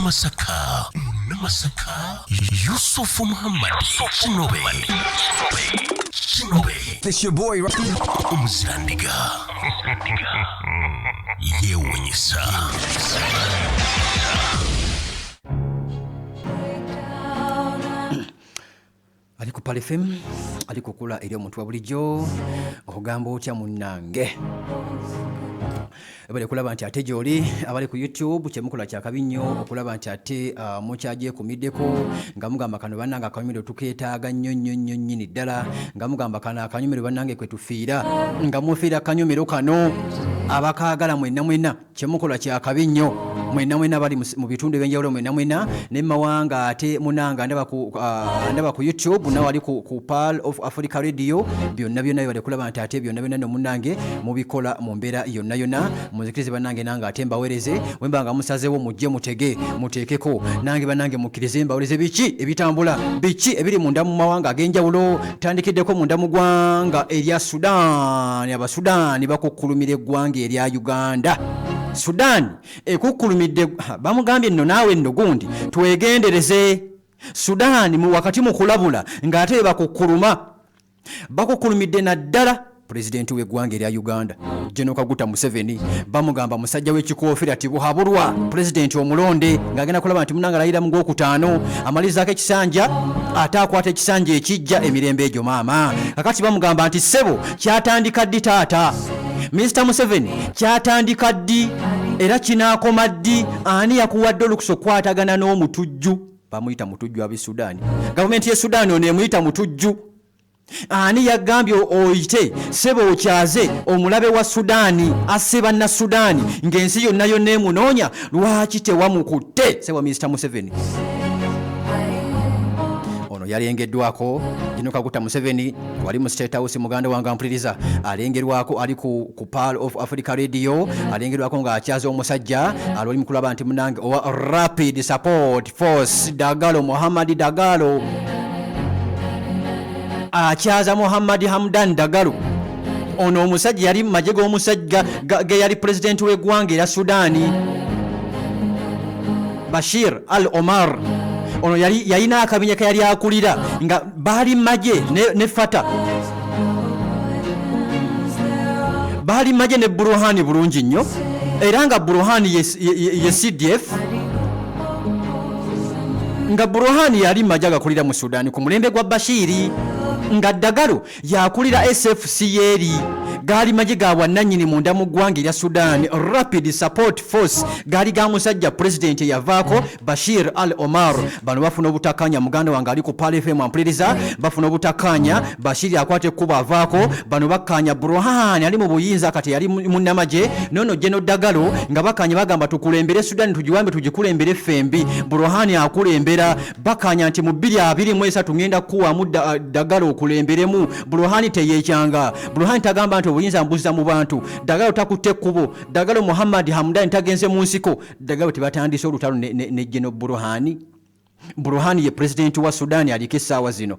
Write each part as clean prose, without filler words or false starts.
Munnamasaka, Munnamasaka, Yusufu Muhammad Kinobe, Kinobe. It's your boy. Omuzirandiga yeewunyisa. Ali ku Pearl FM, ali kukula eri omuntu wa bulijjo. Ogamba otya munnange? Ebale kulaba nti ate gy'oli abali ku YouTube kyemukola kyakabi nnyo okulaba nti ate mukyagyekumiddeko nga mugamba kano bannange akanyumiro tukeetaaga nnyo nnyo nnyo nnyini ddala, nga mugamba kano akanyumiro bannange kwe tufiira, nga mufiira akanyumiro kano. Abakaagala mwenna mwenna kyemukola kyakabi nnyo, mwenna mwenna bali mu bitundu ebyenjawulo, mwenna mwenna ne mawanga. Ate munanga ndaba ku YouTube nawe ali ku Pearl of Africa Radio, byonna byonna bibale kulaba nti ate byonna byonna no munnange mubikola mu mbeera yonna yonna. Munzikirize bannange nange ate mbaweereze wemba nga musazeewo mujje mutege muteekeko nange bannange mukkirize mbaweereze biki ebitambula, biki ebiri munda mu mawanga ag'enjawulo. Tandikiddeko munda mu ggwanga erya Sudan. Abasudaani bakukkulumira eggwanga erya Uganda. Sudan ekukkulumidde, bamugambye nno naawe nno gundi twegendereze. Sudan mu wakati mu kulabula ng'ate bakukkuluma, bakukkulumidde naddala pulezidenti w'eggwanga erya Uganda, General Kaguta Museveni. Bamugamba musajja w'ekikoofira tibuhabulwa, pulezidenti omulonde ng'agenda kulaba nti munanga alayira mu gwokutaano, amalizaako ekisanja ate akwata ekisanja ekijja emirembe egyo maama. Kakati bamugamba nti ssebo kyatandika ddi taata Mr Museveni, kyatandika ddi era kinaakoma ddi? Ani yakuwadde olukusa okukwatagana n'omutujju? Bamuyita mutujju ab'e Sudaani. Gavumenti y'e Sudaani ono emuyita mutujju. Ani yagambye oyite ssebo okyaze omulabe wa Sudaani asse banna Sudaani ng'ensi yonna yonna emunoonya? Lwaki tewamukutte ssebo Mr Museveni? Ono yalengeddwako General Kaguta Museveni wali mu State House. Muganda wange ampuliriza, alengerwako ali ku Pearl of Africa Radio, alengerwako ng'akyaza omusajja alwali mukulaba nti munange owa Rapid Support Force, Dagalo, Muhammad Dagalo. Akyaza Muhammad Hamdan Dagalo. Ono omusajja yali mu magye g'omusajja ge yali pulezidenti w'eggwanga erya Sudaani, Bashir Al Omar. Ono yalina akabinja ke yali akulira nga baali magye ne Fata, baali magye ne Buruhani bulungi nnyo, era nga Buruhani ye CDF, nga Buruhani yali magye agakulira mu Sudaani ku mulembe gwa Bashiri, nga Dagalo yakulira SFC. Gaali magye ga bwannannyini munda mu ggwanga erya Sudan. Rapid Support Force gaali ga musajja pulezidenti eyavaako, Bashir Al Omar. Bano bafuna obutakkaanya. Muganda wange ali ku Pearl FM ampuliriza, bafuna obutakkaanya. Bashir akwata ekkubo avaako. Bano bakkaanya, Burhan ali mu buyinza kati yali munnamagye nono General Dagalo, nga bakkaanya bagamba tukulembere Sudan, tugiwambe tugikulembere ffembi. Burhan akulembera, bakkaanya nti mu 2023 ngenda kukuwaamu Dagalo okulemberemu. Burhani teyekyanga, Burhani tagamba nti obuyinza mbuzza mu bantu. Dagalo takutte ekkubo, Dagalo Muhammad Hamdani tagenze mu nsiko. Dagalo tebatandise olutalo ne General Burhani. Burhani ye pulezidenti wa Sudaani aliko essaawa zino.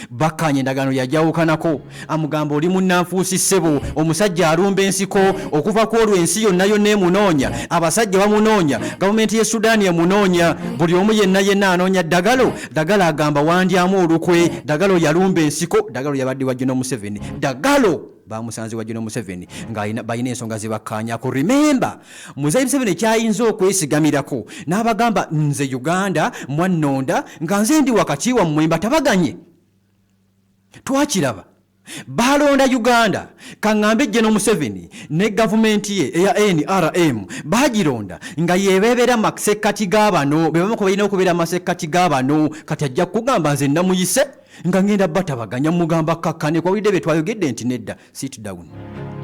Bakkaanya endagaano yajawukanako, amugamba oli munnanfuusi ssebo, omusajja alumba ensiko. Okuva ku olwo ensi yonna yonna emunoonya, abasajja bamunoonya, gavumenti y'e Sudaani emunoonya, buli omu yenna yenna anoonya Dagalo. Dagalo agamba wandyamu olukwe. Dagalo yalumba ensiko. Dagalo yabadde wa General Museveni. Dagalo bamusanze wa General Museveni ng'alina balina ensonga ze bakkaanyako. Remember, Muzeeyi Museveni kyayinza okwesigamirako n'abagamba nze Uganda mwannonda nga nze ndi wakati wammwe mbatabaganye. Twakiraba balonda Uganda, kaŋŋambe General Museveni ne gavumenti ye eya NRM bagironda nga yebeebeera masekkati ga bano, be bamu ku balina okubeera masekkati ga bano. Kati ajja kugamba nze namuyise nga ngenda batabaganya, mugamba kakkane kwawulidde bye twayogedde nti nedda, sit down.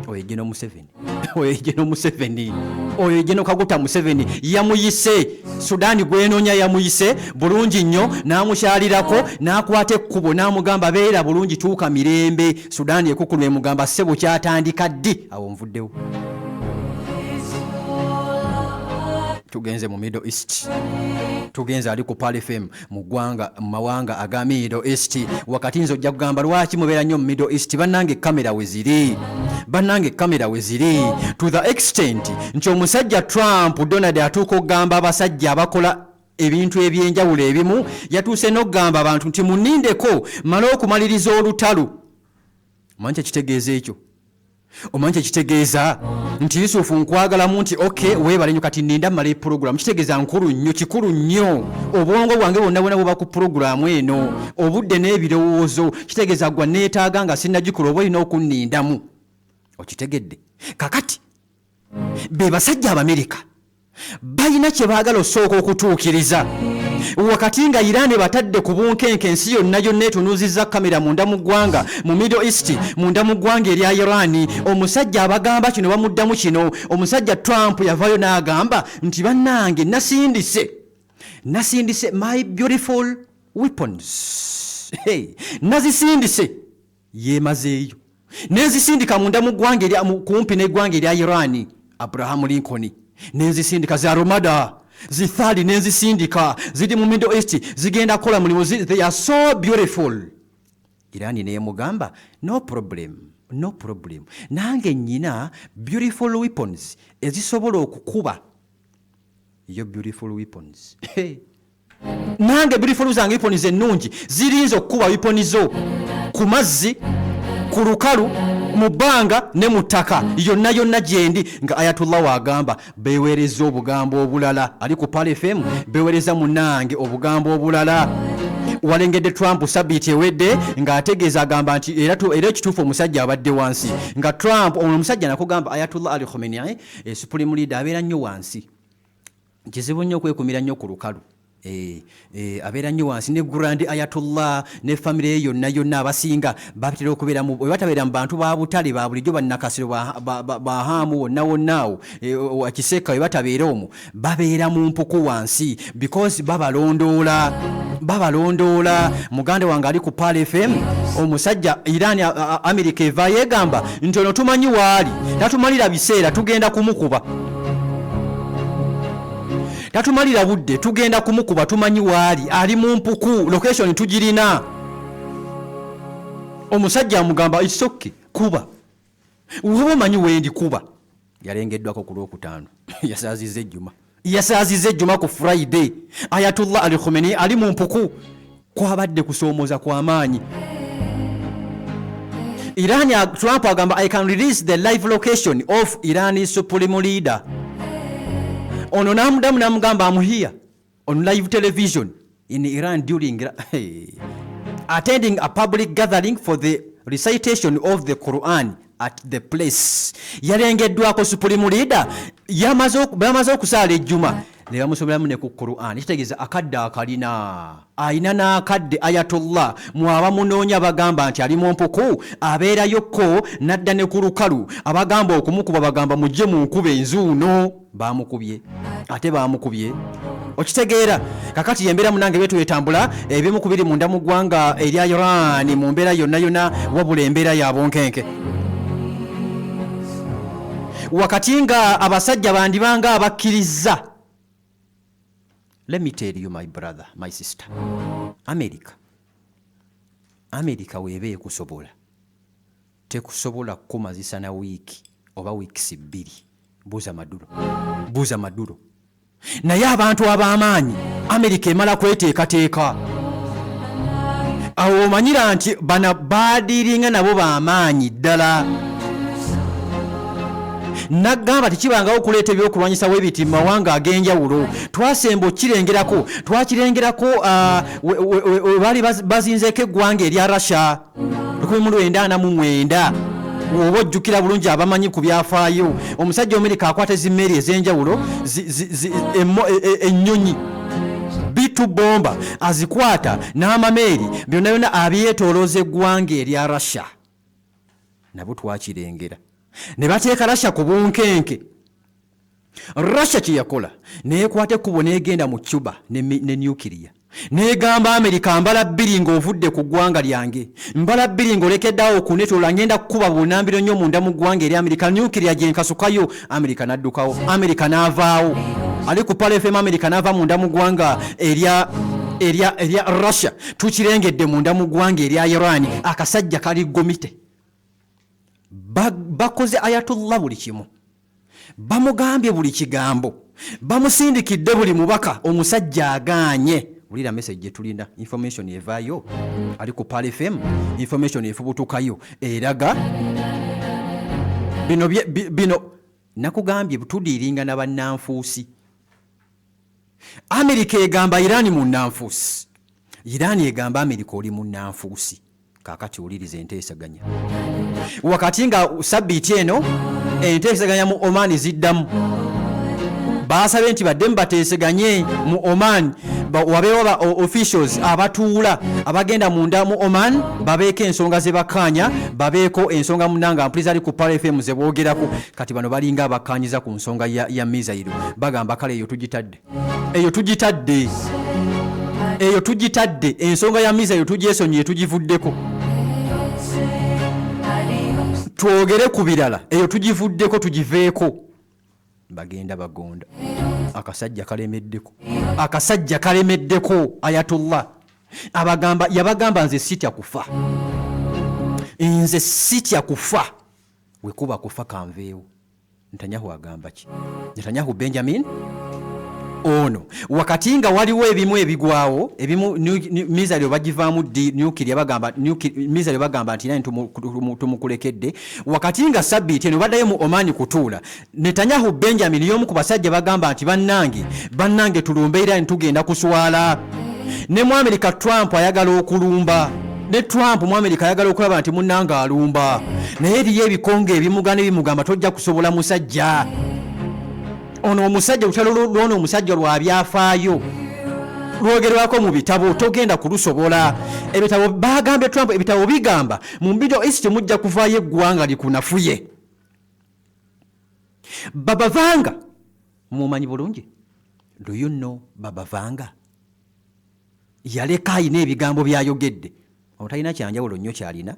Oyo General Museveni, oyo General Museveni, oyo General Kaguta Museveni yamuyise Sudaani gwenoonya, yamuyise bulungi nnyo n'amukyalirako n'akwata ekkubo n'amugamba beera bulungi, tuuka mirembe. Sudaani ekukulu emugamba ssebo kyatandika ddi? Awo nvuddewo, tugenze mu Middle East, tugenze ali ku Pearl FM mu ggwanga mu mawanga aga Middle East. Wakati nze ojja kugamba lwaki mubeera nnyo mu Middle East? Bannange kamera we ziri, bannange kamera we ziri, to the extent nti omusajja Trump Donald atuuka okugamba abasajja abakola Ebintu eby'enjawulo ebimu yatuuse n'okugamba abantu nti munindeko male okumaliriza olutalo. Omanyi kyekitegeeza ekyo? Omanyi kyekitegeeza nti Yusufu nkwagalamu nti ok, weebale nnyo, kati ninda mmala epulogulaamu. Kitegeeza nkulu nnyo, kikulu nnyo, obwongo bwange bwonna bwonna buba ku pulogulaamu eno, obudde n'ebirowoozo. Kitegeeza gwa neetaaga nga sinnagikola, oba olina okunnindamu. Okitegedde? Kakati be basajja Abamerika balina kye baagala osooka okutuukiriza wakati nga Iran batadde ku bunkenke. Ensi yonna yonna etunuuzizza kamera munda mu ggwanga mu Middle East, munda mu ggwanga erya Iran. Omusajja abagamba kino, bamuddamu kino. Omusajja Trump yavaayo n'agamba nti bannange, nasindise my beautiful weapons. Hey, nazisindise, yeemazeeyo nenzisindika munda mu ggwanga erya kumpi n'eggwanga erya Iran, Abraham Lincoln nenzisindika, za Romada zithali nenzisindika, ziri mu Middle East, zigenda kukola mulimu, they are so beautiful. Iran neyemugamba, "No problem, no problem, nange nyina beautiful weapons ezisobola okukuba yo beautiful weapons." Hey. Nange beautiful zange weapons ennungi zirinza okukuba weapon zo ku mazzi, ku lukalu, mu bbanga ne mu ttaka, yonna yonna gyendi. Nga Ayatullah waagamba beweereza obugambo obulala ali ku Pal FM, beweereza munange obugambo obulala. Walengedde Trump sabiiti ewedde ng'ategeeza, agamba nti era ekituufu omusajja abadde wansi. Nga Trump ono omusajja nakugamba Ayatullah Ali Khamenei, supreme leader, abeera nnyo wansi, kizibu nnyo okwekumira nnyo ku lukalu. Abeera nnyo wansi ne Grand Ayatollah ne famire ye yonna yonna. Abasinga batera okubeera bwe batabeera mu bantu ba butale ba bulijjo, bannakasiro, bahaamu wonna wonna awo, Kisekka, bwe batabeera omwo babeera mu mpuku wansi because babalondoola, babalondoola. Muganda wange ali ku Pal FM, omusajja Iran, America evaayo egamba nti ono tumanyi waali, tatumalira biseera, tugenda kumukuba, tatumalira budde, tugenda kumukuba, tumanyi waali, ali mu mpuku, location tugirina. Omusajja amugamba, "It's okay, kuba woba omanyi wendi, kuba." Yalengeddwako ku Lwokutaano, yasaaziza ejjuma, yasaaziza ejjuma ku Friday. Ayatullah Ali Khumeni ali mu mpuku. Kwabadde kusoomooza kw'amaanyi. Iran, Trump agamba, "I can release the live location of Iran supreme leader." Ono n'amuddamu n'amugamba, "Am here on live television in Iran during attending a public gathering for the recitation of the Quran at the place." Yalengeddwako supreme leader, bamaze okusaala ejjuma ne bamusomeramu ne ku Quran. Kitegeeza akadde akalina, ayina n'akadde. Ayatollah mwaba munoonya, bagamba nti ali mu mpuku, abeerayokko n'adda ne ku lukalu. Abagamba okumukuba bagamba, "Mujje mu nkuba enzuuno." Bamukubye, ate bamukubye. Okitegeera? Kakati embeera munange betwetambula, ebimu ku biri munda mu ggwanga erya Iran mu mbeera yonna yonna, wabula embeera ya bunkenke wakati nga abasajja bandibanga abakkiriza. Let me tell you, my brother, my sister, America, America weeba ekusobola, tekusobola kukumazisa na wiiki oba wiikisi 2. Buuza Maduro, buuza Maduro. Naye abantu ab'amaanyi Amerika emala kweteekateeka. Awo omanyira nti bana baadiringa nabo b'amaanyi ddala. Nagamba tekibangawo okuleeta ebyokulwanyisa webiti mu mawanga ag'enjawulo. Twasemba okirengerako, twakirengerako we baali bazinzeeko eggwanga erya Russia 1949, woba ojjukira bulungi, abamanyi ku byafaayo. Omusajja Amerika akwata ezimmeeri ez'enjawulo, ennyonyi B2 bomber azikwata n'amameeri byonna byonna abyetoolooza eggwanga erya Russia. Nabo twakirengera ne bateeka Russia ku bunkenke. Russia kye yakola, neekwata ekkubo n'egenda mu Cuba ne nuclear, negamba Amerika, "Mbala bbiri ng'ovudde ku ggwanga lyange, mbala bbiri ng'olekeddeawo okunetoola, ngenda kukuba bunambiro nnyo munda mu ggwanga eri Amerika, nuclear gye nkasukayo." Amerika n'addukawo, Amerika n'avaawo. Ali ku Pal FM, Amerika n'ava munda mu ggwanga erya Russia. Tukirengedde munda mu ggwanga erya Iran, akasajja kali gomite. Bakoze Ayatullah buli kimu, bamugambye buli kigambo. Bamusindikidde buli mubaka, omusajja agaanye. Wulira message gye tulina, information evaayo ali ku Pearl FM, information efubutukayo eraga bino bino nakugambye tudiiringa na bannanfuusi. Amerika egamba Irani munnanfuusi, Irani egamba Amerika oli munnanfuusi. Kakati wuliriza enteesaganya wakati nga sabbiiti eno enteesaganya mu Oman ziddamu. Basabye nti baddemu bateeseganye mu Oman, wabeewo ba officials abatuula abagenda munda mu Oman, babeeko ensonga ze bakkaanya, babeeko ensonga munanga mpuliza ali ku Pearl FM ze boogerako. Kati bano balinga abakkaanyiza ku nsonga ya missile. Bagamba kale eyo tugitadde, eyo tugitadde, eyo tugitadde, ensonga ya missile tugyesonyiye, tugivuddeko, twogere ku birala, eyo tugivuddeko, tugiveeko. Bagenda bagonda, akasajja kalemeddeko, akasajja kalemeddeko. Ayatullah abagamba, yabagamba, "Nze sitya kufa, nze sitya kufa, wekuba kufa kanveewo." Netanyahu agamba ki? Netanyahu Benjamin ono wakati nga waliwo ebimu ebigwawo, ebimu missile bagivaamu ddi nuclear, bagamba missile, bagamba nti nani tumukulekedde. Wakati nga sabbiiti eno baddayo mu Omani kutuula, Netanyahu Benjamin y'omu ku basajja bagamba nti bannange, bannange, tulumbe Iran, tugenda kuswala. Ne mu Amerika Trump ayagala okulumba, ne Trump mu Amerika ayagala okulaba nti munnange alumba, naye eriyo ebikonge ebimugana ebimugamba tojja kusobola musajja ono. Omusajja, olutalo lwono omusajja lwa byafaayo, lwogerwako mu bitabo, togenda kulusobola. Ebitabo bagambye Trump, ebitabo bigamba mu Middle East mujja kuvaayo eggwanga likunafuye. Baba Vanga mumanyi bulungi? Do you know Baba Vanga? Yaleka ayina ebigambo byayogedde. Ono talina kyanjawulo nnyo kyalina,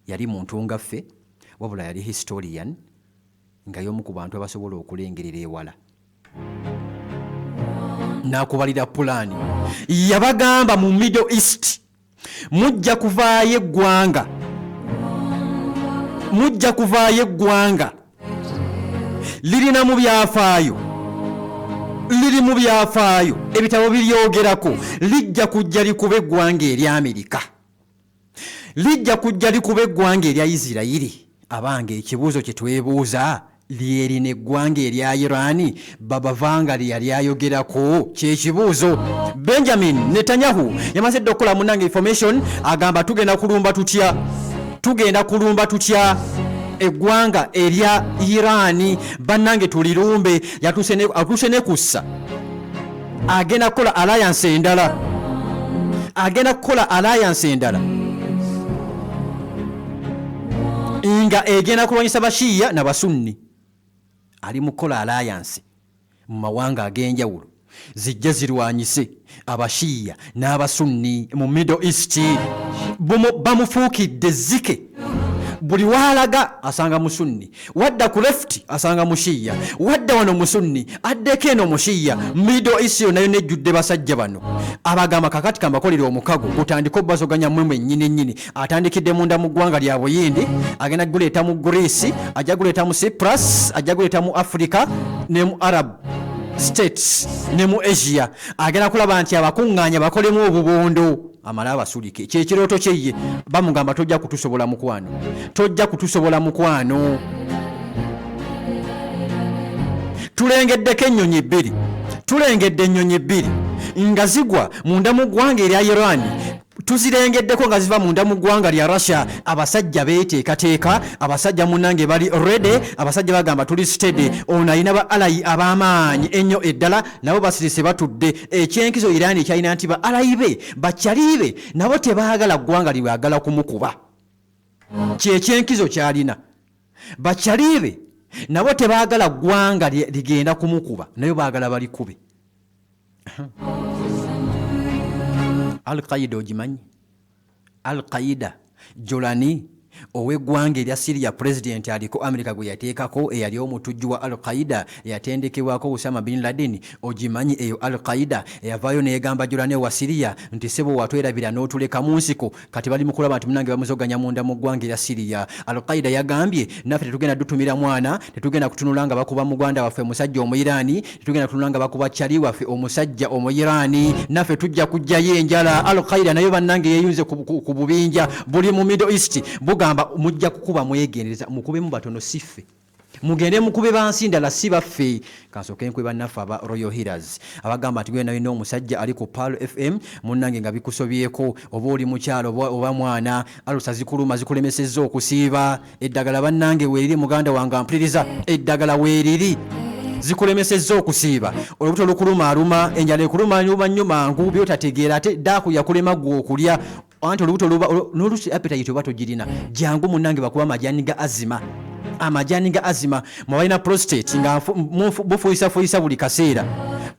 yali muntu nga ffe, wabula yali historian nga y'omu ku bantu abasobola okulengerera ewala n'akubalira pulaani. Yabagamba mu Middle East mujja kuvaayo eggwanga, mujja kuvaayo eggwanga lirina mu byafaayo, liri mu byafaayo, ebitabo biryogerako, lijja kujja likuba eggwanga erya Amerika, lijja kujja likuba eggwanga erya Isirayiri. Abange, ekibuuzo kye twebuuza, lyerina eggwanga erya Irani Baba Vanga lye yali ayogerako? Kyekibuuzo. Benjamin Netanyahu yamaze dda okukola munange information, agamba tugenda kulumba tutya, tugenda kulumba tutya eggwanga erya Irani? Bannange, tulirumbe. Atuuse ne kussa, agenda kukola alliance endala, agenda kukola alliance endala nga egenda kulwanyisa Bashiya nabasunni. Ali mu kukola alliance mu mawanga ag'enjawulo zijje zirwanyise Abashiya n'Abasunni mu Middle East. Bamufuukidde zike, buli waalaga asanga musunni, wadda ku left asanga mushiya, wadda wano musunni, addeko eno mushiya. Middle East yonna yonna ejjudde basajja bano. Abagamba kakati kambakolere omukago gutandike obbazoganya mmwe mwennyini nnyini. Atandikidde munda mu ggwanga lya Buyindi, agenda guleeta mu Greece, ajja guleeta mu Cyprus, ajja guleeta mu Africa ne mu Arab States ne mu Asia. Agenda kulaba nti abakuŋŋaanya bakolemu obubondo, amale abasulike. Kyekirooto kyeye. Bamugamba tojja kutusobola mukwano, tojja kutusobola mukwano. Tulengeddeko ennyonyi bbiri, tulengedde ennyonyi bbiri nga zigwa munda mu ggwanga erya Iran, tuzirengeddeko nga ziva munda mu ggwanga lya Russia. Abasajja beeteekateeka, abasajja munange bali ready, abasajja bagamba tuli steady. Ono alina ba ally ab'amaanyi ennyo eddala, nabo basirise batudde. Ekyenkizo Iran ekyalina nti ba ally be, bakyali be nabo tebaagala ggwanga libwagala kumukuba. Kyekyenkizo kyalina, bakyali be nabo tebaagala ggwanga ligenda kumukuba, naye baagala balikube. Al Qaida ogimanyi? Al Qaida, Jolani. Ow'eggwanga erya Syria pulezidenti aliko Amerika gwe yateekako eyali omutujju wa Al Qaida eyatendekebwako Osama bin Laden. Ogimanyi eyo Al Qaida eyavaayo n'egamba Jolani owa Syria nti ssebo watwerabira n'otuleka mu nsiko. Kati bali mu kulaba nti munnange bamuzoganya munda mu ggwanga erya Syria. Al Qaida yagambye naffe tetugenda dutumira mwana, tetugenda kutunula nga bakuba muganda waffe omusajja Omuyiraani, tetugenda kutunula nga bakuba chali waffe omusajja Omuyiraani, naffe tujja kuggyayo enjala. Al Qaida nayo bannange yeeyunze ku bubinja buli mu Middle East, bugamba mujja kukuba mwegendereza, mukubemu batono si ffe, mugende mukube bansi ndala si baffe. Kansooke nkwe bannaffe aba Royal Healers abagamba nti gwena yina omusajja ali ku Pearl FM munnange nga bikusobyeko, oba oli mukyalo oba mwana, alusa zikuluma zikulemesezza okusiiba, eddagala bannange weeriri, muganda wange ampuliriza, eddagala weeriri. Zikulemesezza okusiiba, olubuto lukulumaaluma, enjala ekulumaaluma nnyo mangu byotategeera, ate daaku yakulema ggwe okulya, anti olubuto luba n'oluusi appetite oba togirina. Jangu munnange bakuba amajaani ga azima, amajaani ga azima. Mwe balina prostate nga bufuyisafuuyisa buli kaseera,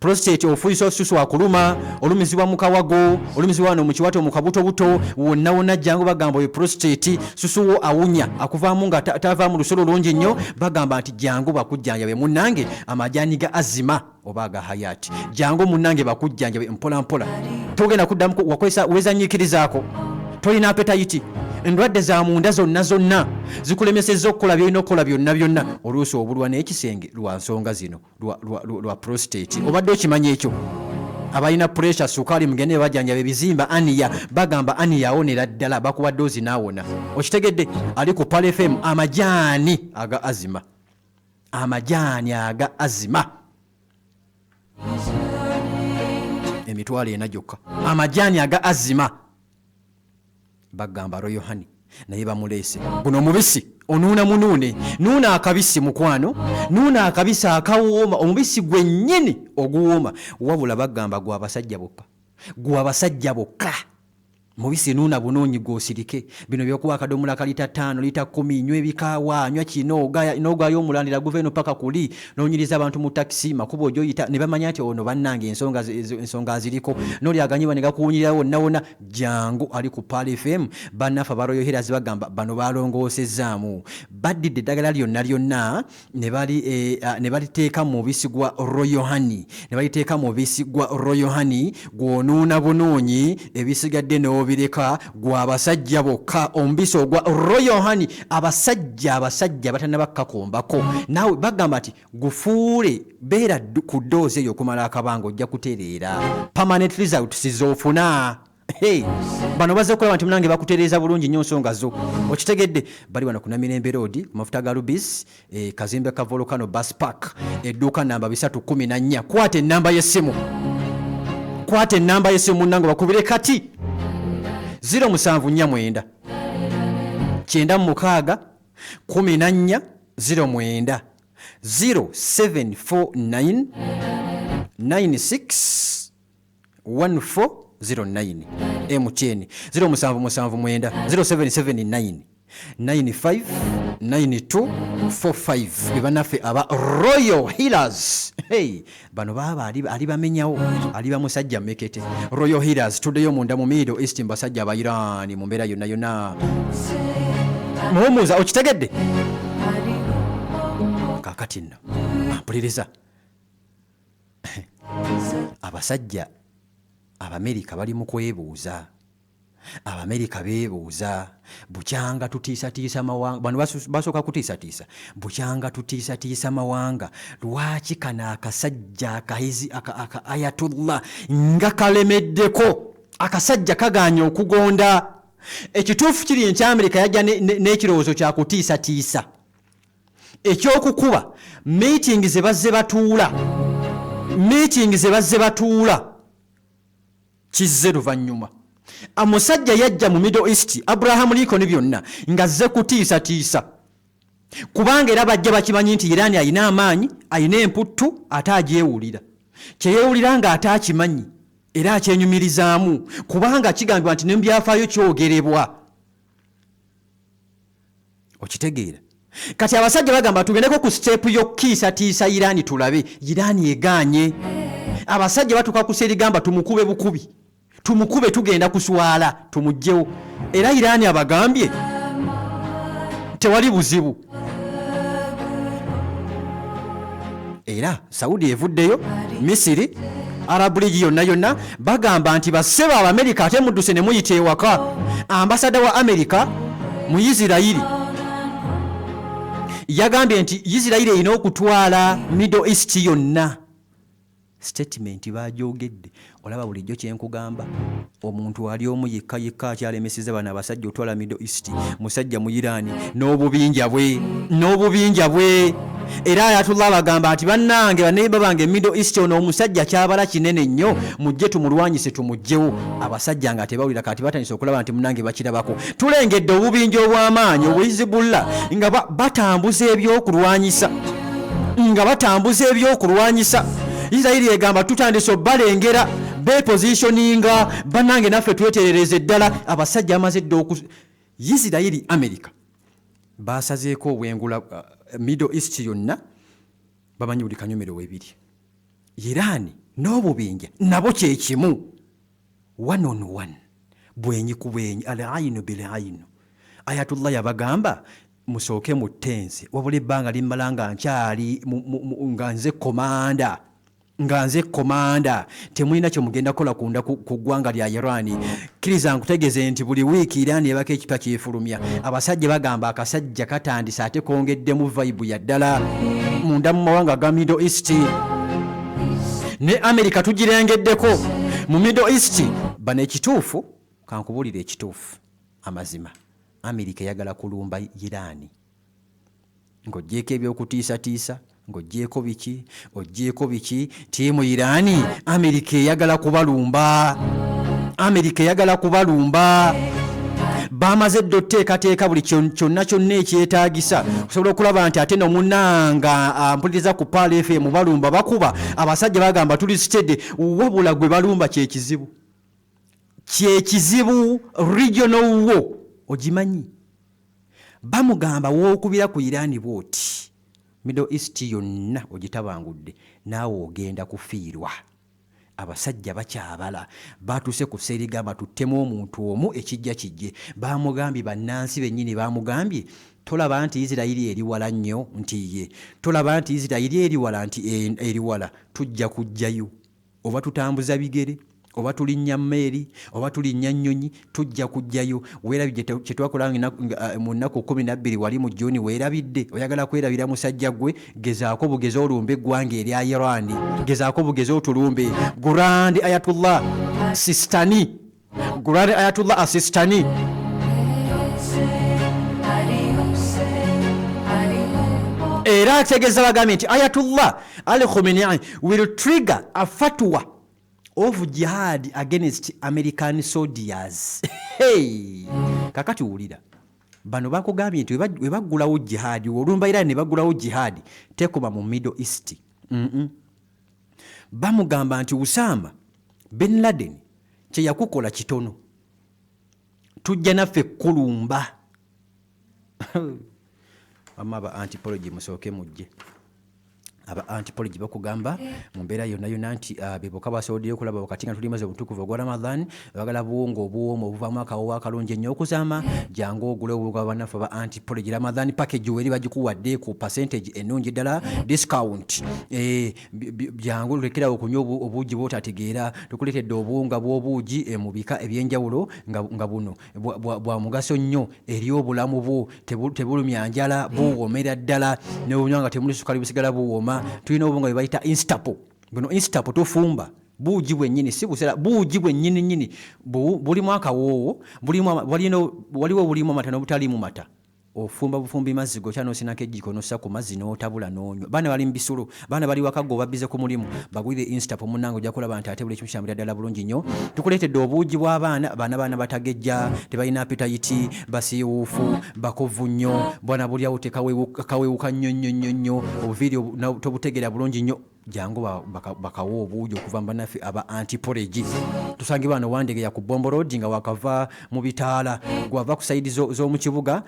prostate ofuyisa osusu akuluma, olumizibwa mu kawago, olumizibwa wano mu kiwato, mu kabutobuto, wonna wonna, jangu. Bagamba oyo prostate susuwo awunya akuvaamu nga tavaamu lusu lulungi nnyo, bagamba nti jangu bakujjanjabe munnange, amajaani ga azima oba aga hayati. Jangu munnange bakujjanjabe mpola mpola, togenda kuddamu wakozesa wezanyiikirizaako. Tolina appetite, endwadde za munda zonna zonna zikulemesezza okukola byolina okukola byonna byonna, oluusi obulwa n'ekisenge lwa nsonga zino lwa prostate. Obadde okimanyi ekyo? Abalina pressure, sukaali, mugende bajjanjaba ebizimba. Aniya bagamba aniya awonera ddala, bakuwa doozi n'awona. Okitegedde? Ali ku Pearl FM, amajaani aga azima, amajaani aga azima 40,000 gyokka. Amajaani aga azima, bagamba Royal Honey naye bamuleese guno omubisi onuuna munuune. Nuuna akabisi mukwano, nuuna akabisi akawooma, omubisi gwennyini oguwooma. Wabula bagamba gwe abasajja bokka, gwe abasajja bokka. Mubisi nuuna bunuunyi gwosirike. Bino byokuwa akadomola ka lita 5, lita 10, nywa ebikaawa, nywa kino, n'ogaayo omulandira guva eno paka kuli, n'onyiriza abantu mu takisi makubo ojoyita ne bamanya nti ono bannange ensonga aziriko, n'oli aganyiba ne gakuwunyirira wonna wonna. Jangu ali ku Pearl FM, bannaffe aba Royal Healers bagamba bano balongoosezzaamu, baddidde eddagala lyonna lyonna ne baliteeka mu mubisi gwa Royal Honey, ne baliteeka mu mubisi gwa Royal Honey gw'onuuna bunuunyi, ebisigadde n'obireka. Gwa abasajja bokka omubisi ogwa Royal Honey. Abasajja batannaba kukakombako naawe bagamba nti gufuule beera ku doozi eyo okumala akabanga, ojja kutereera, permanent results z'ofuna. Hey, bano bazze kulaba nti munange bakutereeza bulungi nnyo nsonga zo. Okitegedde? Bali wano ku Namirembe Road ku mafuta ga Rubis, kazimbe ka Volcano Bus Park, edduuka namba 314. Kwata ennamba y'essimu, kwata ennamba y'essimu munnange bakubire kati: 0749 96 14 09, 0749 96 1409. MTN 0779 0779 959245. Be bannaffe aba Royal Healers. Hey, bano baaba ali bamenyawo, ali bamusajja mekete. Royal Healers. Tuddeyo munda mu Middle East mu basajja aba Iran mu mbeera yonna yonna. Muwumuuza, okitegedde? Kakati nno mpuliriza, abasajja Abamerika bali mu kwebuuza. Abamerika beebuuza bukyanga tutiisatiisa mawanga. Bano basooka kutiisatiisa bukyanga tutiisatiisa mawanga, lwaki kano akasajja akahizi aka Ayatullah nga kalemeddeko, akasajja kagaanye okugonda? Ekituufu kiri nti Amerika yajja n'ekirowoozo kya kutiisatiisa ekyokukuba meeting ze bazze batuula, meeting ze bazze batuula kizze luvannyuma. Omusajja yajja mu Middle East, Abraham Lincoln, byonna ng'azze kutiisatiisa, kubanga era bajja bakimanyi nti Iran ayina amaanyi, ayina emputtu, ate agyewulira kyeyewulira ng'ate akimanyi era akyenyumirizaamu, kubanga kigambibwa nti ne mu byafaayo kyogerebwa. Okitegeera? Kati abasajja bagamba tugendeko ku step y'okukiisatiisa Iran tulabe. Iran egaanye. Abasajja batuuka ku serigamba tumukube bukubi, tumukube, tugenda kuswala, tumugjewo. Era Iran abagambye Tewali buzibu. Era Saudi evuddeyo, Misiri, Arab League yonna yonna bagamba nti bassebo Abamerika ate mudduse ne muyita ewaka. Ambasada wa Amerika mu Isirayiri yagambye nti Isirayiri erina okutwala Middle East yonna. Statement bagyogedde. Olaba bulijjo kyenkugamba, omuntu ali omu yekka yekka akyalemeseza bano abasajja otwala Middle East, musajja mu Iran n'obubinja bwe, n'obubinja bwe. Era Ayatollah abagamba nti bannange baneiba bange Middle East ono omusajja kyabala kinene nnyo, mujje tumulwanyise tumuggyewo. Abasajja nga tebawulira, kati batandise okulaba nti munnange bakirabako. Tulengedde obubinja obw'amaanyi obuyizibullah nga batambuza ebyokulwanyisa, nga batambuza ebyokulwanyisa. Isirayiri egamba tutandise obalengera bepositioninga, bannange naffe tweterereze ddala. Abasajja bamaze dda oku Isirayiri America basazeeko obwengula Middle East yonna, bamanyi buli kanyomero webiri. Iran n'obubinja nabo kyekimu, one on one, bwenyi ku bwenyi, al ainu bil ainu. Ayatullah yabagamba musooke muttenze, wabula ebbanga limmala nga nkyali nga nze komanda, nga nze komanda, temulina kye mugenda kukola kunda ku ggwanga lya Iran. Kkiriza nkutegeeze nti buli wiiki Iran ebako ekipya kyefulumya. Abasajja bagamba akasajja katandise ate kongeddemu vibe ya ddala munda mu mawanga ga Middle East. Ne America tugirengeddeko mu Middle East. Bano ekituufu kankubuulire ekituufu amazima, America eyagala kulumba Iran. Ng'oggyeeko eby'okutiisatiisa, ng'oggyeeko biki, oggyeeko biki, ttiimu Iran America eyagala kubalumba. America eyagala kubalumba. Bamaze dda oteekateeka buli kyonna kyonna ekyetaagisa okusobola okulaba nti ate nomunanga ampuliriza ku Pearl FM balumba bakuba. Abasajja bagamba tuli steady, wabula gwe balumba kyekizibu, kyekizibu regional wo ogimanyi. Bamugamba wookubira ku Iran bw'oti Middle East yonna ogitabangudde, naawe ogenda kufiirwa. Abasajja bakyabala, batuuse ku sseerigamba tuttemu omuntu omu ekijja kijje. Bamugambye bannansi bennyini bamugambye tolaba nti Isirayiri eri wala nnyo, nti ye tolaba nti Isirayiri eri wala, nti eri wala, tujja kujjayo oba tutambuza bigere oba tulinnya mmeeri oba tulinnya nnyonyi, tujja kujjayo. Weerabidde kye twakola mu nnaku 12 wali mu Juni? Weerabidde? Oyagala kwerabira musajja gwe? Gezaako bugeze olumbe eggwanga erya Iran, gezaako bugeze otulumbe. Grand Ayatullah Sistani, Grand Ayatullah Asistani era ategeeza bagambye nti Ayatullah Ali Khamenei will trigger a fatwa of jihad against American soldiers. Hey! Kakati wulira bano bakugambye nti we baggulawo jihad, olumba Iran ne baggulawo jihad tekoma mu Middle East. Bamugamba nti Usama bin Laden kye yakukola kitono, tujja naffe kulumba. Wamma aba antipology musooke mujje. Aba antipology bakugamba mu mbeera yonna yonna nti be bokka basoboddeyo okulaba wakati nga tuli mwezi omutukuvu ogwa Ramadan. Bagala buwunga obuwooma obuvaamu akawoowo akalungi ennyo okuzaama, jangu ogule obuwunga bwa bannaffe aba antipology. Ramadan package weri bagikuwadde ku percentage ennungi ddala, discount. Jangu lekerawo okunywa obuugi bw'otategeera. Tukuleetedde obuwunga bw'obuugi mu bika ebyenjawulo nga buno bwa mugaso nnyo eri obulamu bwo, tebulumya njala, buwoomera ddala n'obunywa nga temuli sukali busigala buwooma. Tulina obuwunga bwe bayita Instapo. Buno Instapo tufumba buugi bwennyini, si busera, buugi bwennyini nnyini. Bulimu akawoowo, waliwo bulimu amata n'obutaliimu mata. Ofumba bufumbi mazzi gokya n'osinako ejjiko n'ossa ku mazzi n'otabula n'onywa. Baana bali mu bisulo, baana bali waka, gwe obabbize ku mulimu, bagulire Instapo munnange, ojja kulaba nti ate buli kimu kitambulira ddala bulungi nnyo. Tukuleetedde obuugi bw'abaana, baana baana batagejja, tebalina appetite, basiiwuufu, bakovu nnyo, bwana bulyawo tekawewuka nnyo nnyo nnyo nnyo, obuviiri tobutegeera bulungi nnyo. Jangu bakawa obuugi okuva mu bannaffe aba antipology. Tusangibwa wano Wandegeya ku Bombo Road nga wakava mu bitaala, gwava ku sayidi z'omu kibuga,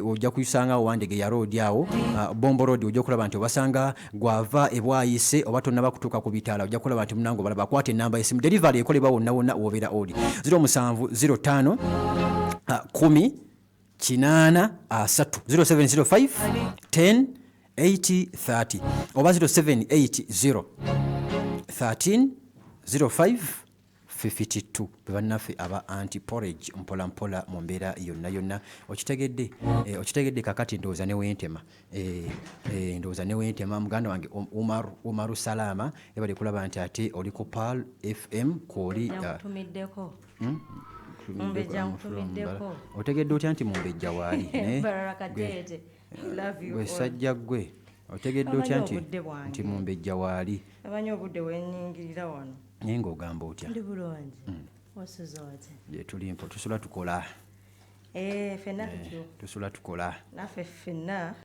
ojja kusanga Wandegeya Road awo, Bombo Road, ojja okulaba nti obasanga. Gwava ebwayise oba tonnaba kutuuka ku bitaala, ojja kulaba nti munange obalaba. Kwata ennamba y'essimu, delivery ekolebwa wonna wonna wobeera oli, 07 05 10. 80 30, 0705 10 80 30 oba 0780 13 05 52. Bebannaffe aba Anti Porridge, mpola mpola mu mbeera yonna yonna. Okitegedde? Okitegedde? Kakati ndowooza newentema, ndowooza newentema. Muganda wange Umaru Salama, ebali kulaba nti ate oli ku Pearl FM kwoli. Nkutumiddeko. Mumbejja nkutumiddeko. Otegedde otya nti Mumbejja waali? Barara Kateete. Love you Gwe all. Sajja gwe, otegedde otya Amanyi nti obudde bwange. nti Mumbejja waali? Amanyi obudde wenyingirira wano. Naye ng'ogamba otya? Ndi bulungi. Wasuze otya? Gye tuli mpo, tusula tukola. Eh, ffenna tutyo. Tusula tukola. Naffe ffenna.